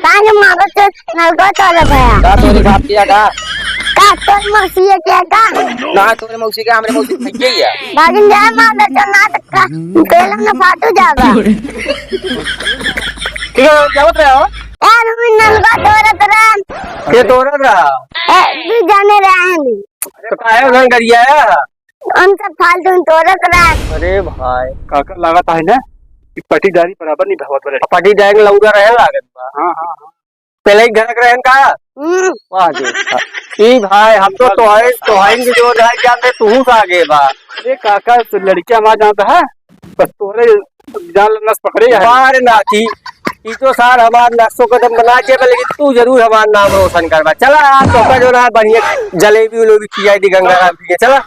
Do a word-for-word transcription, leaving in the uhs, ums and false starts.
काहे मारत है? नलका तोड़त है। का तोरे बाप किया का? का तोर मौसी है क्या का? ना, तोरे मौसी के, हमरे मौसी के भैया ही है। भागिन जाए मारत है, ना तो का, तेल में फाटू जाबा। ठीक है, क्या बोल रहे हो? यार, हम नलका तोड़त रहा। के तोड़त रहा? ए, दू जाने रहे हैं। तो काहे उन्हें गरिया है? हम सब फालतू में तोड़त रहा। अरे भाई, काका लागत है ना कि पटीदारी बराबर निभावत बा। पटीदारी लौंडा रहे लागत बा। हाँ, हाँ, हाँ। पहले ही घर के रहन का? हम्म। वाह जी। ई भाई, हम तो तोहरे, तोहरे के जो रह जाते, तू से आगे बा। अरे काका, तो लड़किया हमार जानता है, बस तोहरे जान नस पकड़े है। बार नाती, ई तो सार हमार नसो कदम बना के बा, लेकिन तू जरूर हमार नाम रोशन करबा। चला यार, तोका जो ना बढ़िया जलेबी उलेबी खियाई दी गंगा राम जी के, चला।